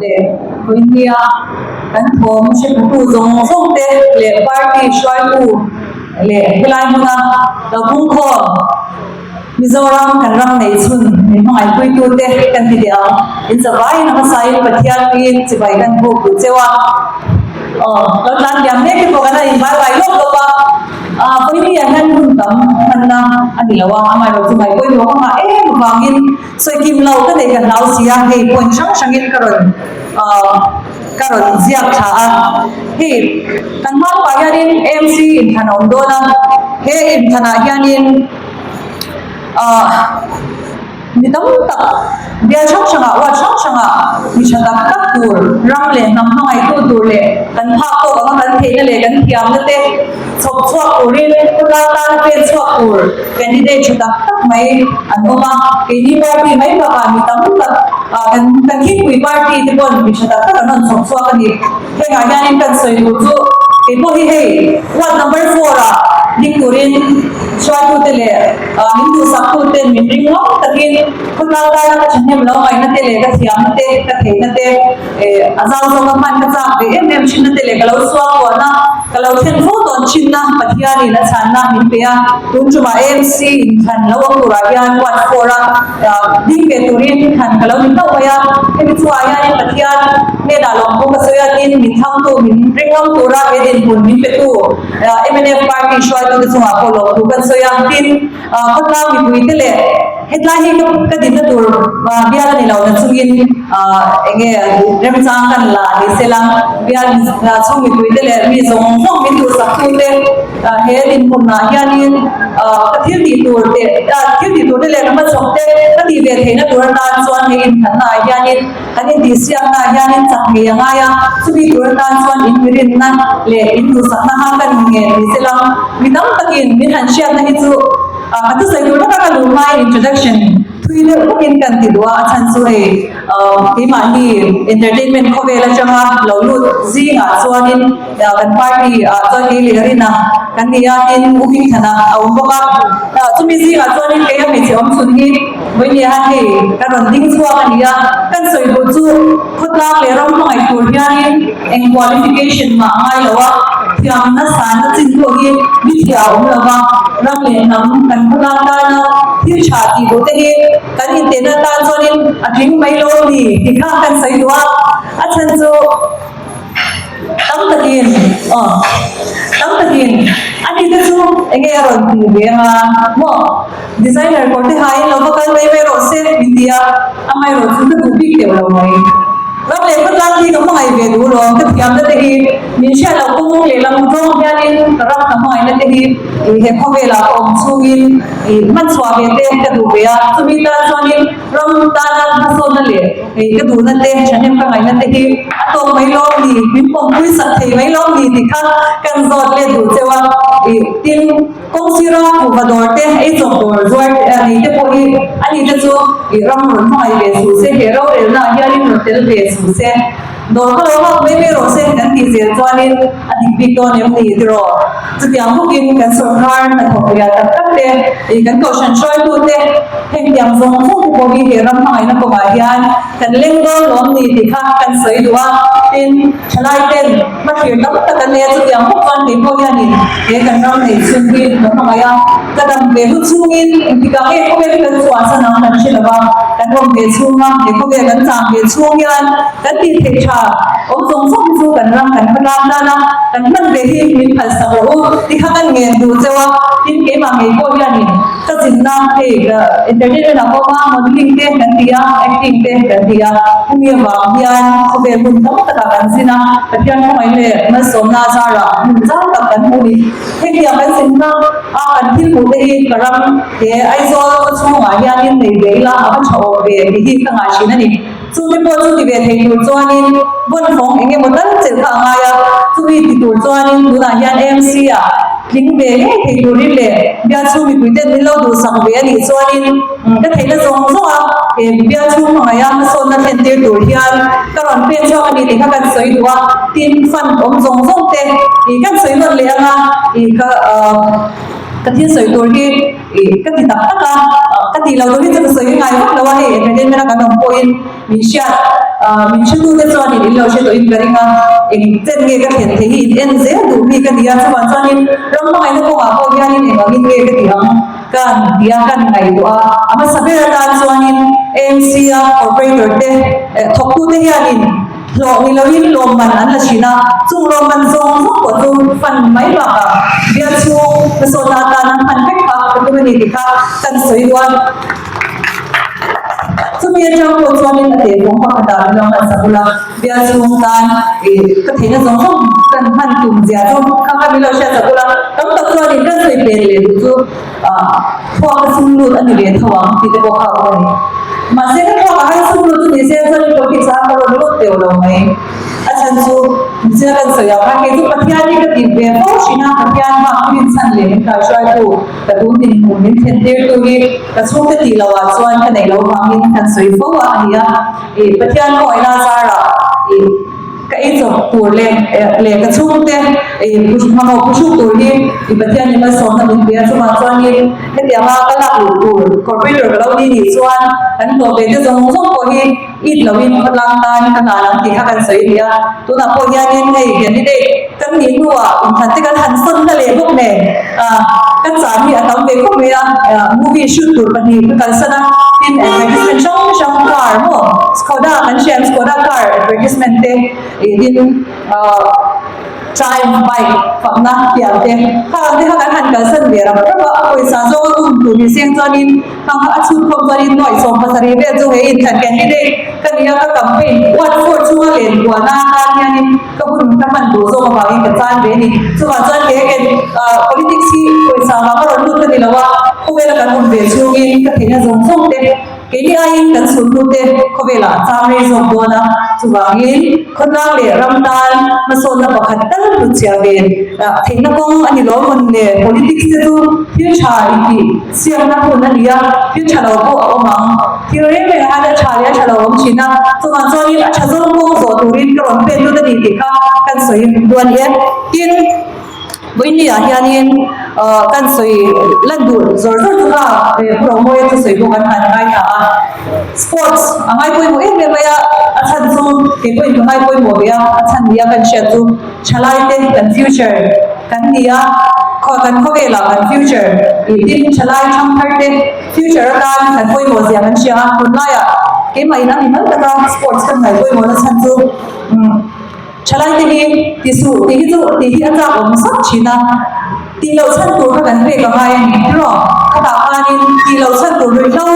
Leh vawinia kan thawm hrephatu zawng zawng te leh party hruaitu leh helai hmuna lo pungkhawm Mizoram kan ram nei chhun min hmangaihpuitu te kan ti teh ang. In zavaiin a hmasain Pathian hmingin chibai kan buk duh cheu a. Aw, lo tlan diam mek te pawh kan han inbai bai lawp lawp a. Aaa, vawinia hian hun tam hmanna a ni lo a, amaherawhchu chu ngaihpawimawh ka nghah em avangin Sawi kim lo ka neih ka hlau si a, hei point hrang hrangin ka rawn aah ka rawn ziak thla a. Hei kan hma lawkah hianin AMC inthlan a awm dawn a, he inthanah hianin aah mi tam tak bial hrang hrangah ward hrang hrangah mi tha tak tak tur ram leh hnam hmangaihtu tur leh kan phak tawk anga kan theihna leh kan thiamna te chhawp chhuak turin khawtlang tana pen chhuak tur candidate tha tak tak mai an awm a, keini party mai bakah mi tam tak ah kan kan thingpui party te pawn mi tha tak tak an rawn chhawp chhuak a ni. Hengah hianin kan sawi tur chu kei pawh hi hei ward number four ah ding turin hruaitute leh ah min duhsaktuten min ring ngam takin khawtlang tana ka thahnem lo ngaihna te leh ka thiamna te ka theihna te Eh, a zau zawk a hman ka chak ve em em thin na te leh ka lo suak kuan a, ka lo thlen fo tawn thin na Pathianin a chhanna min pe a, tun tumah AMC inthlan lo awm turah hian ward four a ding ve turin thlan ka lo ni hlauh mai a, hemi chungah hianin Pathian hnenah lawmthu ka sawi a, tin min thangtu min ringngam tura he dinhmun min petu mnf party hruaitute chungah pawh lawmthu kan sawi a, tin Khawtlang mipui te leh hetlai hi ka dinna tur bial a ni lo na chungin enge remchang kan la ni sela bial chhung mipui te leh mi zawng zawng min duhsak tu te he dinhmunah hianin ka thil tih tur te thil tih tur te leh ka hmachhawp te ka tih ve theihna tur atan chuan hei inthatna ah hianin Kan intihsiakna ah hianin chak ngei a ngai a, chumi tur atan chuan in mirinna leh in duhsakna kha ka ni nge ni sela, mi tam takin min han hriatna hi chu ka thusawi tur taka ka luh hmain introduction thui deuh bawkin kan ti duh a, a chhan chu hei keimahni entertainment khawvel atanga lo lut zingah chuanin kan party ah chuan kei leh Rina kan ni a, tin U Hmingthana a awm bawk a, chumi zingah chuanin kei a hmeichhe awm chhun hi. Vawinia han hei ka rawn ding chhuak a ni a, kan sawi duh chu khawtlang leh ram hmangaih tur hianin eng qualification mah a ngai lo a, thiamna sanna chin pawh hi mithiah a awm lo va, ram leh hnam kan khawtlang tana thil tha tih duh te hi kan intehna atan chuanin a tling mai lo a ni tih kha kan sawi duh a, a chhan chu. Tam takin aw tam takin a ni te chu enge a rawn ti ve anga maw designer kawr te hain lo va kal mai mai rawh se min ti a, amaherawh chu ka duh bik teuh lo mai. Ram leh khawtlang hi ka hmangaih ve duh lawm ka thiamna te hi min hriat loh kawng lehlam zawng hianin ka ram ka hmangaihna te hi ih he khawvelah ka awm chhungin ih hman chhuah ve te ka duh ve a, chumi tan chuanin ram tana hmasawnna leh Hei ka duhna te, thahnem ka ngaihna te hi a tawk mai lawm ni, min pawmpui sak thei mai lawm ni tih kha kan zawt let duh cheu a. Ih, tin, kawng sira kuhva dawr te, ei chawp dawr zuar te a nei te pawh hi a ni te chu ih ram rawn hmangaih ve suh se, he rorelna ah hianin rawn tel ve suh se, dawr kha lo nghak mai mai rawh se kan tih zel chuanin a dik bik dawn em ni tiraw? Chutiang bawkin kan sawrkar hnathawk lian tak tak te, ih kan kohhran hruaitu te, hengtiang zawng zawng te pawh hi he ram hmangaihna kawngah hian kan leng dawn lawm ni tih kha kan sawi duh a. Tin, thalai ten hmathlir tam tak an nei a, chutiang bawk chuan kei pawh hianin he kan ram nei chhun hi ka hmangaih a, ka dam ve hnu chhungin engtikah nge khawvel hi kan chhuah san ang kan hre lo va, kan awm ve chhunga he khawvel kan chang ve chhung hian Kan tih theih tha awm zawng zawng hi chu kan ram kan hmatlang tan a, kan hman ve hi min phalsak rawh u ti kha kan ngen duh cheu a, tin keimah ngei pawh hianin ka zinna hei ka entertainment ah pawh hma modelling te kan ti a, acting te kan ti a, hemi avang hian khawvel hmun tam takah kan zin a, Pathian khawngaih leh malsawmna zarah hmun zau tak kan hmu ni. Hetiang kan zinna a kan thil hmuh te hi ka ram he Aizawl khaw chhungah hianin nei ve ila a va tha awm ve tih hi ka ngai thin a ni. Chumi pawh chu ti ve thei tur chuanin vawnfawng eng emaw tal chelh kha a ngai a, chumi ti tur chuanin tunah hian AMC ah tling ve ngei thei turin leh bial chhung mipuiten min lo duhsak ve a nih chuanin ka theihna zawng zawng a he bial chhung hmangaih a hmasawnna thlen tir tur hian ka rawn pen chhuak a ni tih kha kan sawi duh a, tin fund awm zawng zawng te ih kan sawi nawn leh ang a ih ka ka thil sawi tur hi. Ih, ka ti tak tak a, ka tih lo tur hi chu ka sawi ngai vak lo a, hei entertainment a kan awm pawhin min hriat. Min hretute chuanin in lo hre tawhin ka ring a, eng chen nge ka thlen theih hi in en zel duh mi ka ni a, chuvang chuanin ram hmangaihna kawngah pawh hianin eng angin nge ka tih ang ka han ti a, ka han ngaihtuah a. A hmasa ber atan chuanin AMC-a corporator te, thawktute hianin hlawh ni loin lawmman an la thin a, chung lawmman zawng zawng pawh chu fund mai bakah bial chhung hmasawnna atana hman vek kha ka tum a ni tih kha kan sawi duh a. Chumi atang pawh chuanin a tehfawng pakhatah min lo hman sak ula, bial chhung tan ih ka theihna zawng zawng kan hman tum zia chu kha kha min lo hriat sak ula, tam tak chuanin kan sawi pet leh duh chu ah thluak a sum lut a ni ve tho ang tih te pawh kha a awm a ni. Mahse ka thluakah khan sum lut chu ni se chuanin politics ah ka rawn lut teuh lo mai. A chhan chu Mzia kan sawi ang khan kei chu Pathian hi ka tih ve fo thin a, Pathian hma ka rinchhan leh min kaihruaitu ka tun dinhmun min thlen tirtu hi ka chhungte tih loh ah chuan ka neih loh vangin kan sawi fo a a ni a. Ih Pathian kawngaihnaa zarah ih ka ei chawp tur leh leh ka chhungte ih mamawh phuhruk tur hi ih Pathian in malsawmna min pe a, chuvang chuanin hetianga ka lak luh tur corporator ka lo ni nih chuan kan hlawh ve te zawng zawng pawh hi It loin khawtlang tan ka hna lam tih kha kan sawi a ni a, tunah pawh hianin hei candidate kan nih hnuah inthlan te kan han sawn na leh bawk nen ah ka chan hi a tam ve khawp mai a, movie shoot tur pahnih ka kalsan a, tin advertisement hrang hrang car maw Skoda kan hria ang Skoda car advertisement te ih tin ah Triumph bike fakna pian te kha ang te kha kan han kalsan ve rap rap a, a pawisa zawnga um tur ni seng chuanin Hang kha a chhut khawp chuanin nuaih 70 vel chu he inthlan candidate ka ni a, ka campaign ward four chunga len kuahna atan hianin ka hun ka hman duh zawk avangin ka chan ve a ni. Chuvang chuan he ken politics hi pawisa vanga rawn lut ka ni lo a, khawvela kan awm ve chhungin ka theihna zawng zawng te keini aiin kan chhunhnute khawvelah a chang rei zawk dawn a, chuvangin khawtlang leh ram tan hmasawnna pakhat tal hlutchhiah ve theihna kawng a ni lo mawn le, politics te chu thil tha intih Siamna hun a ni a, thil tha lo pawh a awm ang. Thil reng reng ah hian a tha leh a tha lo awm thin a, chuvang chuanin a tha zawng kawng zawh turin ka rawn pen lut a ni tih kha kan sawi duh a ni e. Tin, vawiin ah hianin kan sawi lan duh zawr zawr chu kha Pu Romawia thusawi pawh kan han ngaithla a. Sports a ngai pawimawh em em mai a, a chhan chu kei pawhin ka ngai pawimawh ve a, a chhan nia kan hriat chu thalaite kan future kan ni a, khaw kan khawvelah kan future ih tin thalai thangthar te future atan kan pawimawh zia kan hria a, tunlaiah keimah in a mi mal taka sports kan ngai pawimawh na chhan chu umm. Thalaite hi ti suh tih hi chu tih hi a chak awm sap thin a, tih loh chhan tur kha kan pek a ngai a ni tiraw? Khatah khanin tih loh chhan tur ruihhlo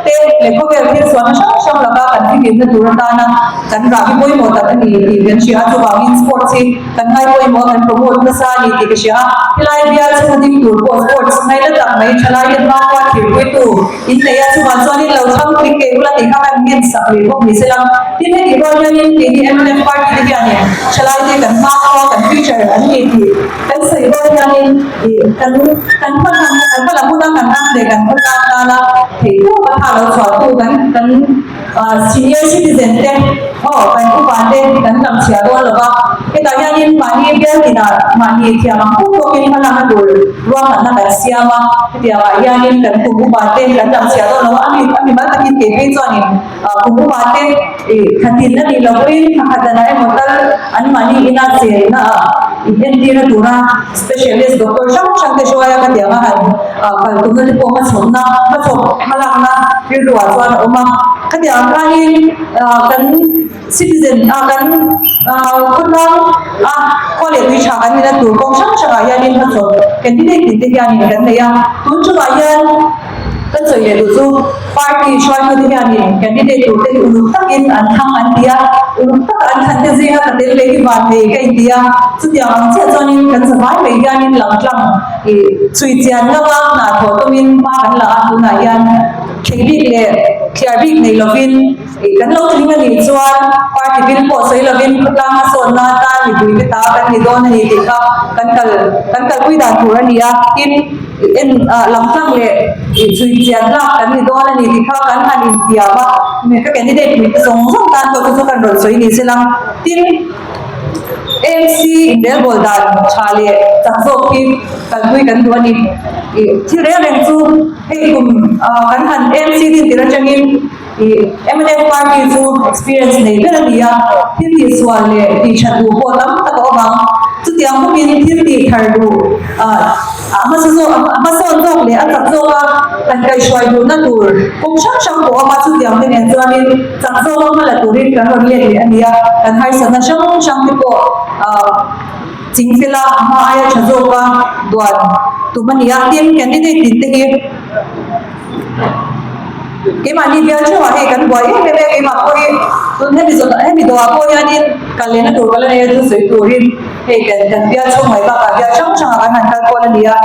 te leh khawvel thil sualna hrang hrang laka kan fihlimna tur atana kan rah hi pawimawh tak a ni tih kan hria a, chuvangin sports hi kan ngai pawimawh a, kan promote nasa a ni tih ka hria a, helai bial chhunga ding tur pawh sports ngaina tak mai thalaite hma khuan thirpuitu In nei a, chuvang chuanin lo thlang tling ngei ula tih kha kan ngen sak leh bawk ni sela. Tin, hetih rual hianin keini mnf party te hianin thalaite kan hma khua, kan future an ni tih kan sawi rual hianin ih kan kan hma hlan kan hma lam huna kan ram leh kan khawtlang tana theihtawp a tha lo chhuahtu kan kan senior citizen te aw kan upa te kan lam chhia dawn lo va. Hetah hianin mahni bial tinah mahni thiam ang pawh tawkin hmalakna tur ruahmanna kan siam a, hetiangah hianin kan kum upa te kan lam chhiah dawn lo a, a mi a mi mal takin kei phei chuanin kum upa te ih thlatin a nih loh pawhin thla khat danah emaw tal anmahni ina chenna ah inentirna tura specialist doctor hrang hrang te hruai a khatianga han kal tumna te pawh hmachhawpna hmachhawp hmalakna rilruah chuan a awm a, khatiang khanin kan. Citizen a kan khawtlang a khua leh tui tha kan nihna tur kawng hrang hrangah hianin hmachhawp candidate tin te hianin kan nei a, tun chungah hian kan sawi leh duh chu party hruaitute hianin candidate tur te hi uluk takin an thlang an ti a, uluk taka an thlan te zinga ka tel leh hi van nei ka inti a, chutiang ang chiah chuanin kan zavai mai hianin langtlang ih chhui chian lama hna thawh tumin hma kan la a, tunah hian thei bik leh thliar bik nei lovin. Ih kan lo tling a nih chuan party bill pawh sawi lovin khawtlang hmasawnna atan mipui te ta kan ni dawn a ni tih kha kan kal kan kalpui dan tur a ni a, tin en ah lamtlang leh ih chhui chian tlak kan ni dawn a ni tih kha kan han intiam a, ka candidate pui te zawng zawng tan pawh chu chu kan rawn sawi ni se lang. Tin AMC inrelbawl dan tha leh chak zawk hi kalpui kan duh a ni. Ih thil reng reng chu hei kum ah kan han AMC din tir atangin. Ih mnf party chu experience nei ber a ni a, thil tihsual leh tih that duh pawh tam tak a awm ang. Chutiang bawkin thil tih thar duh ah a hmasa zawk a hmasawn zawk leh a chak zawk a han kaihhruai duhna tur kawng hrang hrang pawh a awm a, chutiang te nen chuanin chak zawk a hmala turin kan rawn let leh a ni a, kan harsatna hrang hrang te pawh ah chingfela a hma aia tha zawka duan tum a ni a, tin candidate tin te hi. Keimahni bial theuhah hei kan buai em em e, keimah pawh hi tun hemi zawt hemi dawhah pawh hianin kal lehna tur ka la nei a chu sawi turin hei kan kan bial chhung mai bakah bial hrang hrangah kan han kal kual a ni a,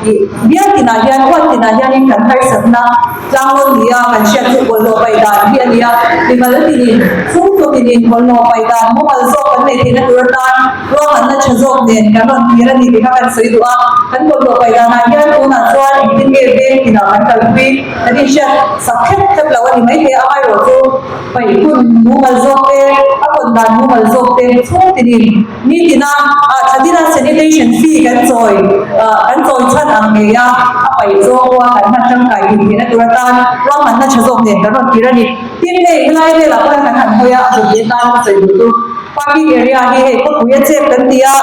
ih bial tinah hian huat tinah hianin kan harsatna tlangawn ni a kan hriat chu bawlhhlawh paih dan hi a ni a, mimal tinin chhungkaw tinin bawlhhlawh paih dan mumal zawk kan neih theihna tur atan Ruahmanna tha zawk nen kan rawn kir a ni tih kha kan sawi duh a, kan bawlhhlawh paih danah hian tunah chuan engtin nge veng tinah kan kalpui kan inhriat sak thlep thlep lo a ni maithei a, amaherawh chu paih hun mumal zawk te, a pawn dan mumal zawk te chhung tinin nitina ah tha tina sanitation fee kan chawi ah kan chawi chhan ang ngei a, a paih zawk pawha kan hman tangkai tih theihna tur atan ruahmanna tha zawk nen kan rawn kir a ni. Tin hei helai velah pawh hian kan han hawi a, a zawt leh tan ka sawi duh chu. Parking area hi hei khawpui a chep kan ti a,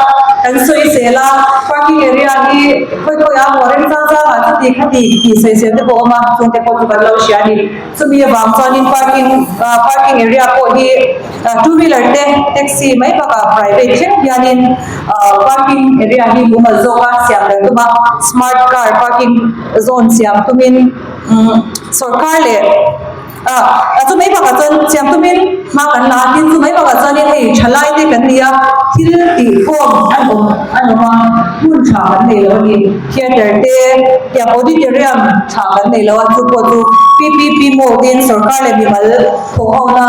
kan sawisel a, parking area hi khawi khawi ah maw remchang chang ah chuti khati tih sawisel te pawh a awm a, chung te pawh chu kan lo hria a ni. Chumi avang chuanin parking ah parking area pawh hi two wheeler te taxi mai bakah private thleng hianin ah parking area hi mumal zawka siam kan tum a, smart car parking zone siam tumin umm sawrkar leh. A chu mai bakah chuan chiang tumin hma kan la a, tin chu mai bakah chuanin hei thalai te kan ni a, thil tih khawm an awm an awm a, hmun tha kan nei lo a ni, theatre te tiang auditorium tha kan nei lo a, chu pawh chu PPP mode in sorkar leh mimal thawh hona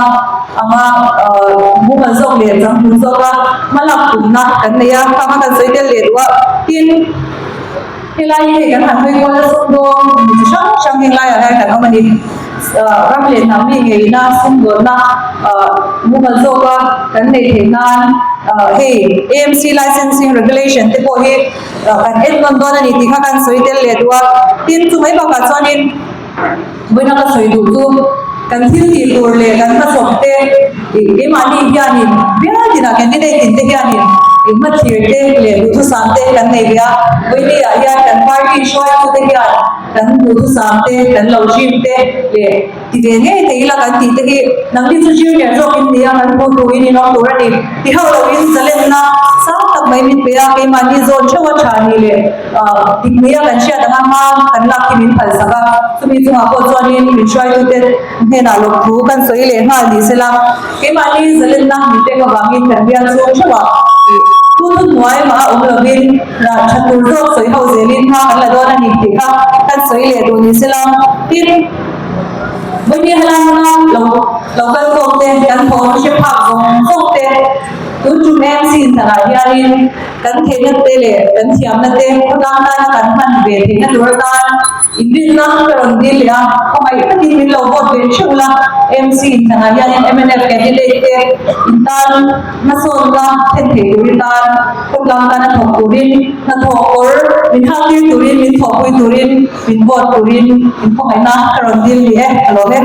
anga mumal zawk leh changtlung zawka hmalak tumna kan nei a, khang kha kan sawi tel leh duh a, tin. Helai hi hei kan han hawi kual a sumdawng mi chi hrang hrang heng laiah hian kan awm a ni. Ram leh hnam mi ngeina sumdawnna mumal zawka kan neih theih nan hei AMC licensing regulation te pawh hi kan en nawn dawn a ni tih kha kan sawi tel leh duh a. Tin, chu mai bakah chuanin vawiina ka sawi duh chu kan thil tih tur leh kan hmachhawp te keimahni hianin bial tinah candidate tin te hianin hmathlir te leh duhthusam te kan nei ve a, vawiini ah hian kan party hruaitu te hian kan duhthusam te kan lo dream te leh ti ve ngei thei ila kan tih te hi nangni chu junior zawk in ni a kan hmuh turin in awm tur a ni ti hauh loin zalenna sang tak mai min pe a keimahni zawn theuh a tha ni leh Dik nia kan hriat anga hma kan lak hi min phalsak a, chumi chungah pawh chuanin min hruaitute hnenah lawmthu kan sawi leh nghal ni sela, keimahni zalenna min pek avangin kan bial chhung theuhah ih thu thu hnuai mah a awm lovin rah tha tur zawk sawi ho zelin hma kan la dawn a ni tih kha kan sawi leh duh ni sela, tin vawiin helai hmuna lo lo kal zawk te kan thawm hre phak zawng zawng te tun tum MC inthlanah hianin Kan theihna te leh kan thiamna te khawtlang tana kan hman ve theihna tur atan inrinna ka rawn dil leh a, khawngaih takin min lo vote ve theuh la, MC inthlanah hianin mnf candidate te in tan hmasawnna thlen thei turin tan khawtlang tana thawk turin hnathawh kawr min hak tir turin min thawhpui turin min vote turin in khawngaihna ka rawn dil ni e, ka lawm e.